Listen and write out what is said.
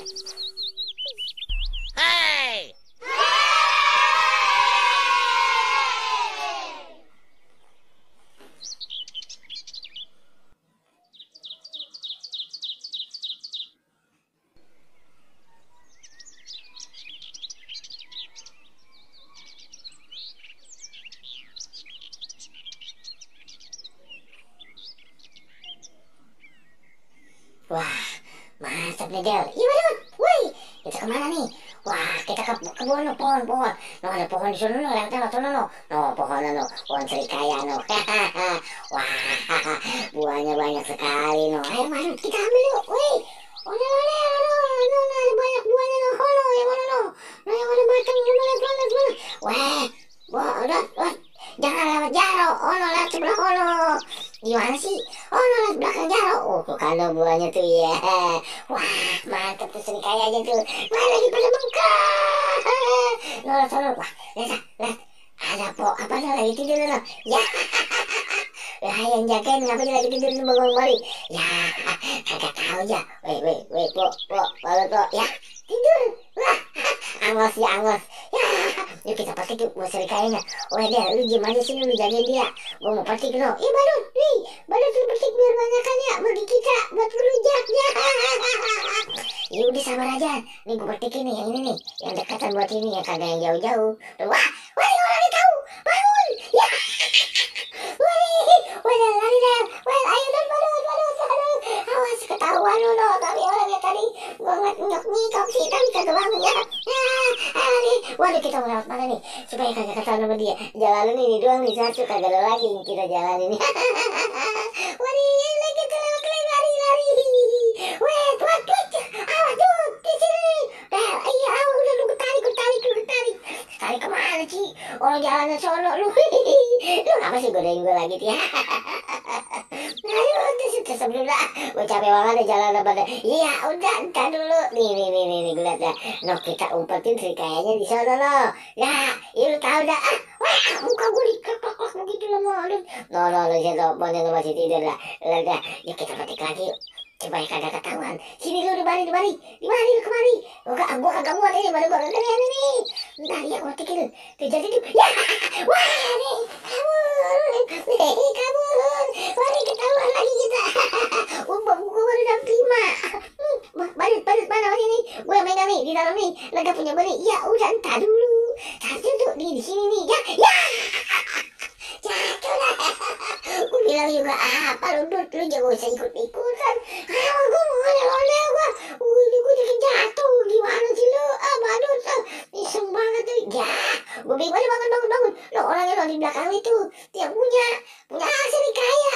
Hei! Wah, mantap nih Del. Iya Badut, woi, kita kemana nih? Wah, kita ke kebun no, pohon. No, ada pohon di sana no, lewat sana no. No, pohon no, pohon serikaya no. Wah, buahnya banyak sekali no. Ayo Badut, kita ambil yuk, woi. Ole, ada banyak buahnya no. Holo, yang mana no? No, yang ada batang, mana? Wah, wah, jangan lewat jaro. Oh, no, lewat sebelah holo. Gimana sih? Oh, no, lewat belakang jaro. Oh, kalau buahnya tuh ya. Wah, mantap tuh serikayanya tuh. Wah, lagi pada bengkak. No, wah, lihat. Ada apa tuh lagi tidur no? Ya, lah yang jagain ngapa dia lagi tidur di bengong balik? Ya, kagak tahu ya. Weh, po, ya, tidur. Wah, angos. Ya, yuk kita pakai tuh buat serikayanya. Oh ya, lu diem aja sini, lu jagain dia. Gua mau patik no. Badut, nih, Badut lu patik biar banyakan ya bagi kita buat ngelujak ya. Ya udah sabar aja. Nih gua patikin nih yang ini nih, yang dekatan buat ini ya, kagak yang jauh-jauh. Wah, ini orangnya tahu. Bangun. Ya. Wah, lari dah. Wah, ayo dong, Badut. Awas ketahuan lu no. Tapi orangnya tadi gua ngok sih, tapi kagak bangun ya. Waduh, kita mau lewat mana nih supaya kagak ketahuan sama dia. Jalan ini doang nih, satu kagak ada lagi yang kita jalan ini. Waduh, lagi kita lewat lari. Wait, awas tuh di sini. Iya, udah lu tarik. Tarik kemana sih? Orang jalannya sono lu. Lu ngapa sih godain gue lagi ya? Aduh, sebelum dah. Gue capek banget jalan pada. Iya, udah, entar dulu. Nih, gue liat dah. No, kita umpetin serikayanya di sana no. Ya, lu tahu dah. Wah, muka gue dikepak begitu lama. No, jatuh, pokoknya masih tidur dah. Lihat dah, ya kita petik lagi yuk. Coba ya kagak ketahuan. Sini lu, di mari. Lu kemari. Gua kagak muat ini, baru gua kagak ini. Ntar ya gua petikin. Tuh jadi tuh. Ya. Wah, nih. Kabur. Wah, nih ketahuan lagi kita. Gua baru dapat 5. Badut mana ini? Gua yang megang nih di dalam nih. Lega punya gua nih. Ya udah, entar dulu. Satu tuh di sini nih. Ya. Jatuh lah. Gue bilang juga apa lu jangan usah ikut-ikutan. Gue mau ngoleh gue. Ini gue jadi jatuh. Gimana sih lu? Badut. Iseng banget tuh. Ya. Gue bilang bangun. Lo orangnya lo di belakang itu. Dia punya serikaya.